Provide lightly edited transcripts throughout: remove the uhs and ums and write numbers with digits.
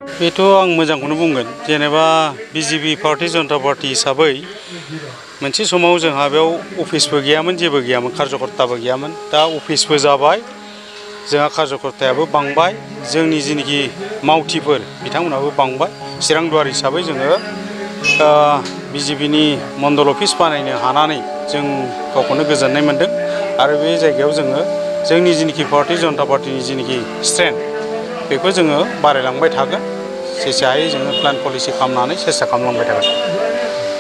बेथ' आं मोजांखौनो बुंगोन जेनेबा बिजेपि पार्टी जनता पार्टी हिसाबै मोनसे समाव जोंहा बेयाव अफिसबो गैयामोन जेबो गैयामोन कार्यकर्ताबो गैयामोन दा अफिसबो जाबाय जोंहा कार्यकर्तायाबो बांबाय जोंनि जिनोखि मावथिफोर बिथांमोनाबो बांबाय चिरां दुवार हिसाबै जोङो बिजेपिनि मण्डल अफिस बानायनो हानानै जों गावखौनो गोजोननाय मोन्दों आरो बे जायगायाव जोङो जोंनि जिनोखि पार्टी जनता पार्टीनि जिनोखि स्ट्रेंथ बेखौ जोङो बारायलांबाय थागोन जेसे हायो जोङो प्लान पलिसि खालामनानै सेस्था खालामलांबाय थागोन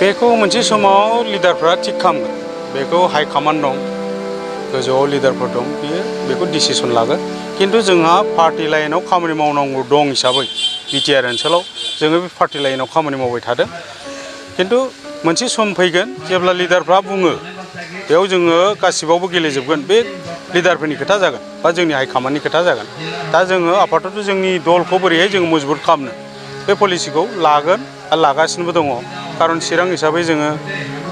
बेखौ मोनसे समाव लिडारफ्रा थिग खालामगोन बेखौ हाइ कमान्ड दं गोजौआव लिडारफोर दं बेखौ डिसिसन लागोन किन्तु जोंहा पार्टी लाइनाव खामानि मावनांगौ दं हिसाबै बिटिआर ओनसोलाव जोङो बे पार्टी लाइनाव खामानि मावबाय थादों किन्तु मोनसे सम फैगोन जेब्ला लिडारफ्रा बुङो बेयाव जोङो गासिबावबो गेलेजोबगोन बे लिडारफोरनि खोथा जागोन बा जोंनि हाइ कमान्डनि खोथा जागोन दा जोङो आपातत जोंनि दलखौ बोरैहाय जोङो मजबुत खालामनो बे पलिसिखौ लागोन आरो लागासिनोबो दङ खारन चिरां हिसाबै जोङो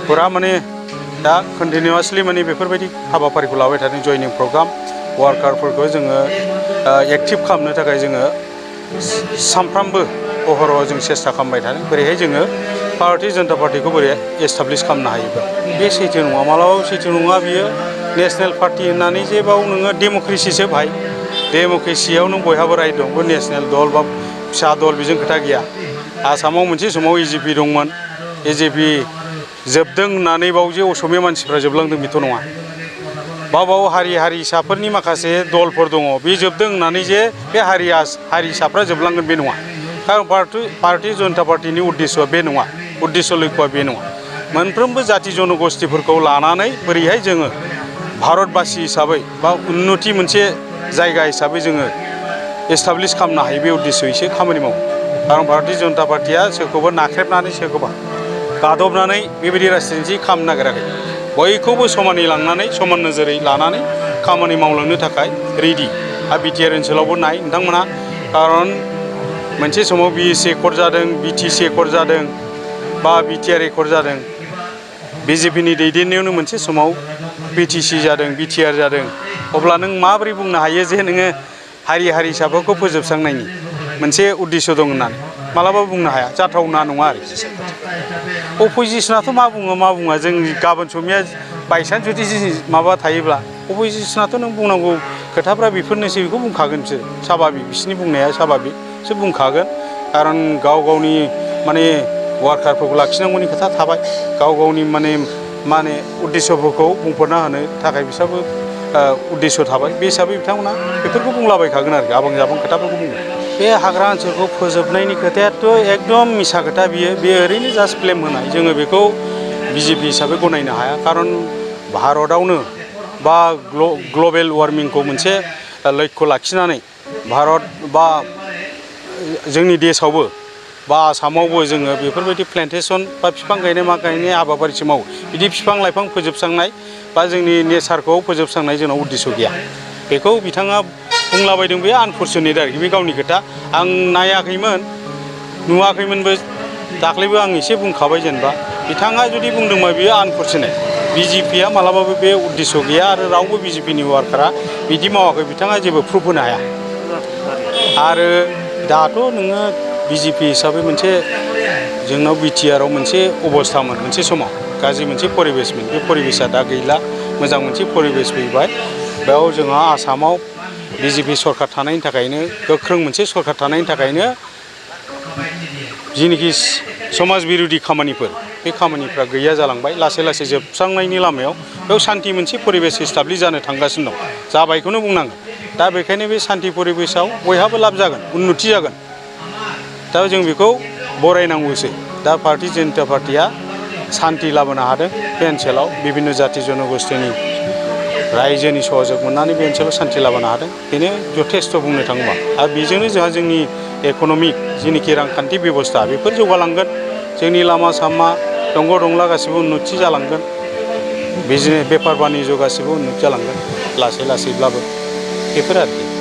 फुरा माने दा कन्टिनिउआसलि माने बेफोरबायदि हाबाफारिखौ लाबाय थादों जयनिं प्रग्राम वार्कारफोरखौ जोङो एक्टिभ खालामनो थाखाय जोङो सानफ्रामबो अहरह जों सेस्था खालामबाय थादों बोरैहाय जोङो पार्टी जनता पार्टीखौ बोरै एस्टाब्लिश खालामनो हायोबा बे सैथो नङा मालाबाबो सैथो नङा बियो नेशनेल पार्टी होननानै जे बाव नोङो डेम'क्रेसिसो भाई डेम'क्रेसियाव नों बयहाबो राइट दं बे नेशनेल दल बा फिसा दल बेजों खोथा गैया आसामाव मोनसे समाव एजिपि दंमोन एजिपि जोबदों होननानै बाव जे असमिया मानसिफ्रा जोबलांदों बेथ' नङा बाव हारिसाफोरनि माखासे दलफोर दङ बे जोबदों होननानै जे बे हारिसाफ्रा जोबलांगोन बे नङा खारन पार्टी जनता पार्टीनि उद्देश्यआ बे नङा उद्देश्य लक्ष्यआ बे नङा मोनफ्रोमबो जाति जनगोष्ठीफोरखौ लानानै बोरैहाय जोङो भारतबासि हिसाबै बा उन्नति मोनसे जायगा हिसाबै जोङो एस्टाब्लिश खालामनो हायो बे उद्देश्ययैसो खामानि मावो खारन पार्टी जनता पार्टीया सोरखौबा नाख्रेबनानै सोरखौबा गादबनानै बेबायदि राजनिति खालामनो नागिराखै बयखौबो समानै लांनानै समान नोजोरै लानानै खामानि मावलांनो थाखाय रेडि आरो बिटिआर ओनसोलावबो नाय नोंथांमोना खारन मोनसे समाव बिएसि एकर्ड जादों बिटिसि एकर्ड जादों बा बिटिआर एकर्ड जादों बिजेपिनि दैदेननायावनो मोनसे समाव बिटिसि जादों बिटिआर जादों अब्ला नों माबोरै बुंनो हायो जे नोङो हारिसाफोरखौ फोजोबस्रांनायनि मोनसे उद्देश्य दं होननानै मालाबाबो बुंनो हाया जाथावना नङा आरो अपोजिसनाथ' मा बुङा जों गाबोन समनिया बायसान्स जुदि माबा थायोब्ला अपोजिसनाथ' नों बुंनांगौ खोथाफ्रा बेफोरनोसै बेखौ बुंखागोन बिसोर साभाबिक बिसोरनि बुंनाया साभाबिक बिसोर बुंखागोन खारन गावनि माने वार्कारफोरखौ लाखिनांगौनि खोथा थाबाय गावनि माने उद्देश्यफोरखौ बुंफोरना होनो थाखाय बिसोरबो उद्देश्य थाबाय बे हिसाबै बिथांमोना बेफोरखौ बुंलाबायखागोन आरो आबां जाबां खोथाफोरखौ बुङो बे हाग्रा ओनसोलखौ फोजोबनायनि खोथायाथ' एकदम मिसा खोथा बियो ओरैनो जास्ट ब्लेम होनाय जोङो बेखौ बिजेपि हिसाबै गनायनो हाया खारन भारतआवनो बा ग्लबेल वार्मिंखौ मोनसे लक्ष्य लाखिनानै भारत बा जोंनि देशआवबो बा आसामावबो जोङो बेफोरबायदि प्लान्टेसन बा बिफां गायनाय मा गायनाय हाबाफारिसो मावो बिदि बिफां लाइफां फोजोबस्रांनाय बा जोंनि नेचारखौ फोजोबस्रांनाय जोंनाव उद्देश्य गैया बेखौ बिथाङा बुंलाबायदों बे आनफर्चुनेट आरोखि बे गावनि खोथा आं नायाखैमोन नुवाखैमोनबो दाख्लैबो आं एसे बुंखाबाय जेनेबा बिथाङा जुदि बुंदोंबा बेयो आनफर्चुनेट बिजेपिया मालाबाबो बे उद्देश्य गैया आरो रावबो बिजेपिनि वार्कारा बिदि मावाखै बिथाङा जेबो प्रुफ होनो हाया आरो दाथ' नोङो बिजेपि हिसाबै मोनसे जोंनाव बिटिआरआव मोनसे अबस्थामोन मोनसे समाव गाज्रि मोनसे परिबेसमोन बे परिबेसा दा गैला मोजां मोनसे परिबेस फैबाय बेयाव जोंहा आसामाव बिजेपि सरकार थानायनि थाखायनो गोख्रों मोनसे सरकार थानायनि थाखायनो जिनोखि समाज बिरोधि खामानिफोर बे खामानिफ्रा गैया जालांबाय लासै लासै जोबस्रांनायनि लामायाव बेयाव सान्थि मोनसे परिबेस एस्टाब्लिश जानो थांगासिनो दं जाबायखौनो बुंनांगोन दा बेखायनो बे सान्थि परिबेसाव बयहाबो लाब जागोन उन्नति जागोन दा जों बेखौ बरायनांगौसो दा पार्टी जनता पार्टीया सान्थि लाबोनो हादों बे ओनसोलाव बिभिन्न जाति जनगोष्ठीनि रायजोनि सहयोग मोननानै बे ओनसोलाव सान्थि लाबोनो हादों बेनो जथेस्थ' बुंनो थाङोबा आरो बेजोंनो जोंहा जोंनि इक'नमिक जिनोखि रांखान्थि बेबस्था बेफोर जौगालांगोन जोंनि लामा सामा दंग' दंला गासिबो उन्नति जालांगोन बिजनेस बेफार बानिज्य गासिबो उन्नति जालांगोन लासै लासैब्लाबो बेफोर आरो